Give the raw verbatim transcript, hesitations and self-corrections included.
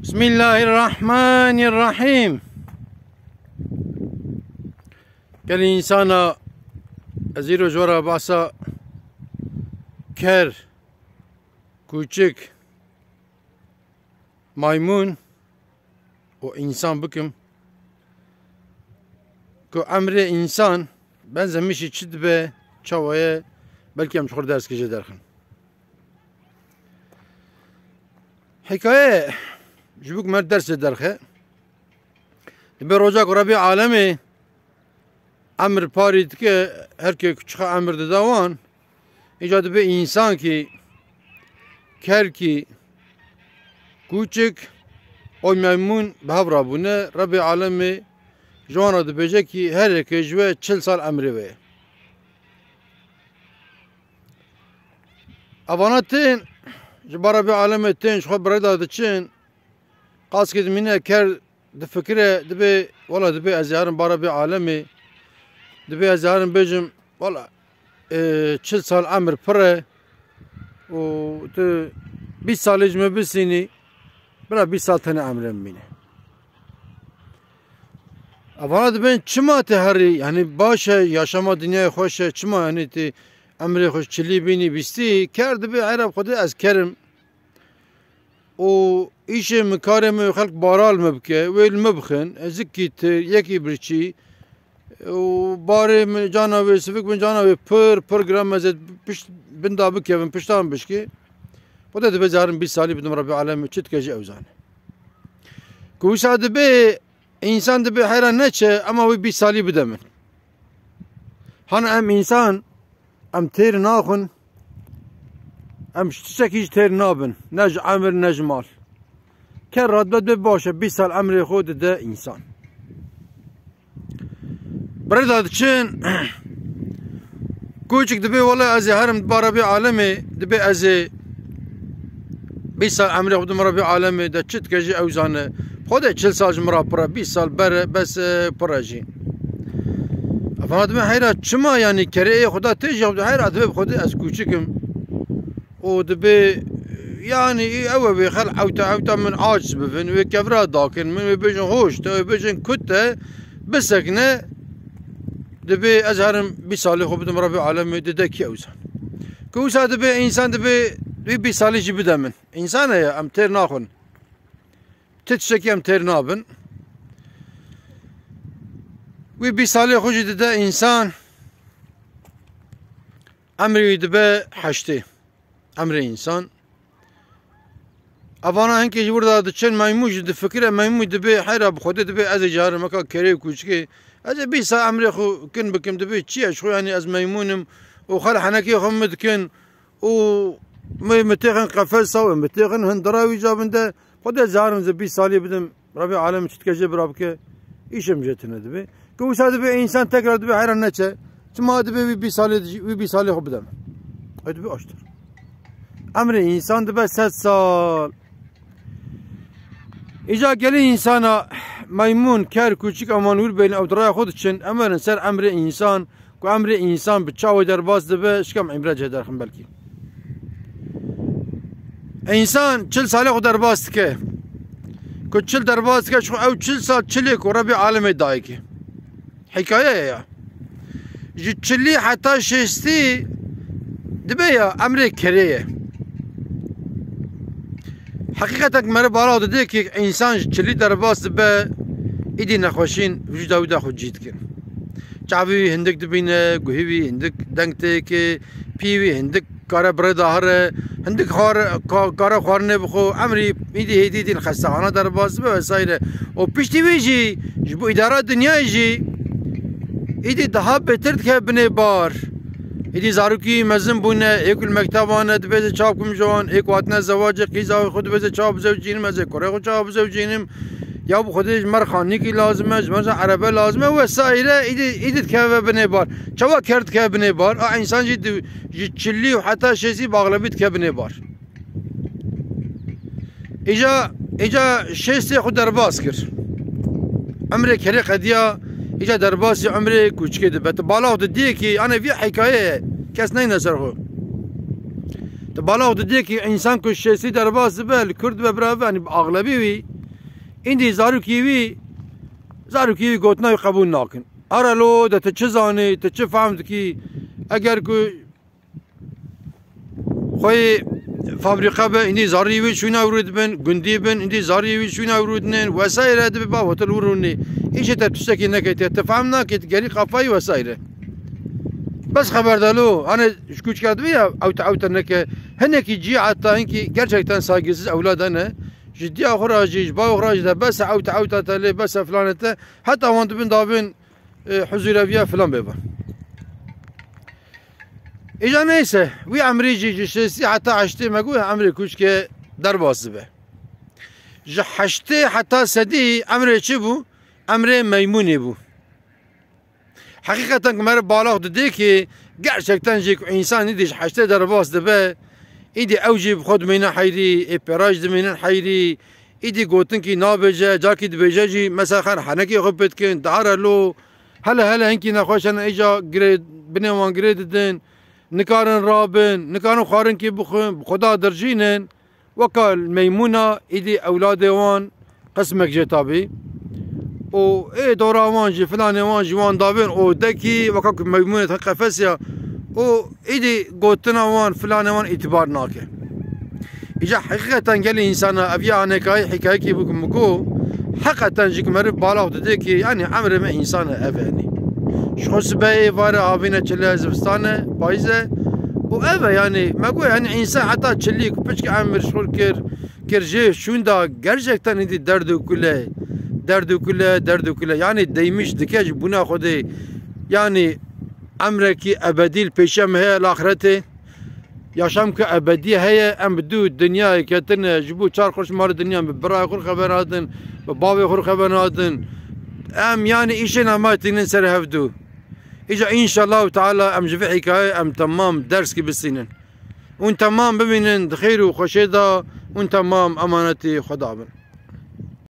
Bismillahirrahmanirrahim. Gelî însana, ez îro ji we re behsa ker, kûçik, maymûn û însan bikim. Ku emrê însan benzemîşî çi dibe, çawa ye, belkî em ji xwe re derskê jê derxin. Hikaye ji bo ku me dersê derxe. Dibe roja ku Rebî Alemê emir parî dike, her kê ku çiqa emir dida wan, îca dibe însankî, kerkî, kûçik, oy meymûn bi hev rabûne, Rebî Alemê ji wan re dibêje kî her yekê ji we çil sal emrê we ye. Evana tên, ji ba Rebî Alemê tên, ji xwe bi rê de diçin, qaskê dimîne, ker difikire, dibê, wela dibê ez ê herim ba Rebî Alemê, dibê ez ê herim bêjim, wela, e, çil sal emir pir e û tu bîst salî ji min bisînî, bira bîst sal tenê emrê min bîne. Evana dibên, çima tê herî, yanî baş e, yaşama dinyayê xweş e, çima yanî tê emrê xwe çilî bînî bîstî, ker dibê, heyra bi Xwedê ez ker im. Û îşê min, karê min, xelk bara li min bike, wê li min bixin, ez zikî tir, yekî birçî, û barê min cana wê, sivik min cana wê pir, pir giran, ez ê pişt bin da bikevim, piştan bişkê. Xwedê dibê ez ê herim bîst salî bidim Rebî Alemê, çi dike jî ew zane. Ku wisa dibê, însan dibê heyra neçe, ema wê bîst salî bide min. Hana em însan, em têr naxwin, em ji tiştekî jî têr nabin, ne ji emir, ne ji mal. Ker radibet bê baş e, bîst sal emrê xwe dide însan. Bi rê de diçin, kûçik dibê, wele ez ê herim ba Rebî Alemê, dibê ez ê bîst sal emrê xwe bidim Rebî Alemê, de çi dike jî ew zane. Xwedê çil sal ji min re pir e, bîst sal ber e, bes e, pir e jî. Evana dibê, heyra çima, yanî kerê ê Xweda tê jî, heyra dibê bi Xwedê ez kûçik im. Û dibê, yanî, ew e wê xel ewta ewta min aciz bibin, wê kevra dakin, min wê bêjin hoş te, wê bêjin kut te, bisekine, dibê ez herim bîst salê xwe bidim Rebî Alemê, dide kî ew zan. Ku wisa dibê însan dibê wî bîst salî jî bide min. Însan e ya, em têr naxwin. Ti tiştekî em têr nabin. Wî bîst salê xwe jî dide însan, emrê wî dibe heştê. Emrê însan. Evana hinkê ji wir de diçin, meymû jî difikire, meymû dibê heyra bi Xwedê dibê ez ê carim weka kerê û kûçikê. Ez ê bîst sal emrê xwe kin bikim, dibê çi ye ji xwe, yanî ez meymûn im û xel henekê xwe min dikin û min, min têxin qefesa wê, min têxin hindira wî ca bin de. Xwedê ez ê herim ez ê bîst salî bidim. Rebî Alem çi dike jê bira bike, îşê min jê tune dibe. Ku wisa dibe însan tekrar dibe heyran neçe. Çima dibe wî bîst salê, wî bîst salê xwe bide min. Ew dibe aştir. Emrê însan dibe sed sal. Îca gelî însana meymûn, ker, kûçik, ewan wir bên ew di raya xwe diçin, em werin ser emrê însan, ku emrê însan bi çawa derbas dibe, şikem îbre jê derxin belkî. Însan çil salê xwe derbas dike. Ku çil derbas dike, ji xwe ew çil sal çilê ku Rebî Alemê dayike. Hikaye ye ya. Ji çilî heta şêstî dibe ya emrê kerê ye. Heqîqeten mere bala dide ki însan ji çilî derbas dibe, îdî nexweşîn vücuda wî de xwe cî dikin. Çavê wî hindik dibîne, guhê wî hindik deng têke, pî wî hindik kare bi rê de here, hindik xwar-, ka-, kare xwarinê bixwe, emrî îdî hêdî dîn xestexana derbas dibe vesaire. Û piştî wî jî ji bo îdara dinyayê jî îdî daha bêtir dike binê bar. Îdî zarokî mezin bûne, ê ku li mekteban e, dibêje çawa bikim ji wan, ê ku hatine zewacê, qîza xwe dibêje çawa bizewcînim, ez ê kurê xwe çawa bizewcînim. Ya bi Xwedê ji me re xanîkî lazim e, ji me re erebe lazim e vesaire, îdî, îdî dikeve binê bar. Çawa ker dikeve binê bar? A însan jî di-, ji çilî û heta şêstî bi axlebî dike binê bar. Îca, îca şêstê xwe derbas kir. Emrê kerê qediya, îca derbasî emrê kûçikê dibe. Tu bala xwe didiyê kî, ane vî hikaye ye, kes neyne ser xwe. Tu bala xwe didiyê kî însan ku şêstî derbas dibe, li kur dibe bira ve, yanî bi axlebî wî, Îndî zarokî wî, zarokî wî gotina wî qebûl nakin. Ara lo de tu çi zanî, tu çi fehm dikî? Eger ku xweyê fabrîqe be, îndî zarî wî şûna ewrû dibin, gundî bin, îndî zarî wî şûna ewrû dinin, wesaire dibe ba hotel û rûnî. Îşê te tiştekî neke, te tu fehm nake, tu gerî qafayî wesaire. Bes xeberdalo, hani ji kûçka dibî ya, ewte ewte neke. Hinekî cî heta hinkî gerçekten saygısız ewlad hene. Ji diya xwe re jî, ji bavê xwe re jî de bes e ewte ewta te lê, bes e filan e te. Heta wan dibin davên, e, huzûreviya filan bê ve. Îca neyse, wî emrî jî ji şêstî heta heştê me got emrê kûçkê derbas dibe. Ji heştê heta sedî emrê çi bû? Emrê meymunê bû. Heqîqeten ku meriv balax didê ki gerçekten jî ku însan îdî ji heştê derbas dibe, îdî ew jî bi xwe dimîne heyrî, ê pêra jî dimînin heyrî, îdî gotinkî nabêje, carkî dibêje jî, mesela xer henekê xwe pê dikin, dihare lo, hele hele hinkî nexweş hene, îca girê, binê wan girê didin, nikarin rabin, nikarin xwarinkî bixwin, bi xwe da dirjînin. Weka meymûna îdî ewladê wan qismek jê tabî. Û ê dora wan jî, filanê wan jî wan davên odekî, weka ku meymûnê te qefes ya. Û îdî gotina wan, filanê wan îtibar nake. Îca heqîqeten gelê însana ev ya anekayî hîkayekî bû ku min got, heqeten jî ku meriv balax didê ki, yanî emrê me însan e, ev e, yanî. Ji xwe sibehê, vare, havîne, çile, zivistane, payîze. Û ev e, yanî, me got, yanî, însan heta çilî ku piçke emir ji xwe kir, kir jê şûnda, gerçekten îdî derd û kule, derd û kule, derd û kule. Yanî, deymiş dike ji bûna Xwedê. Yanî, emrekî ebedî li pêşiya me heye li axretê. Yaşamke ebedî heye, em bi dû dinyayê ketine, ji bo çar xweş mare dinya, bi birayê xwe re xeber nadin, bi bavê xwe re xeber nadin. Em, yanî, îşê nema tînin ser hevdû. Îca înşallahu teala em ji vê hîkayeyê em temam derskî bistînin. Hûn temam bimînin di xêr û xweşê de, hûn temam emanetî Xweda bin.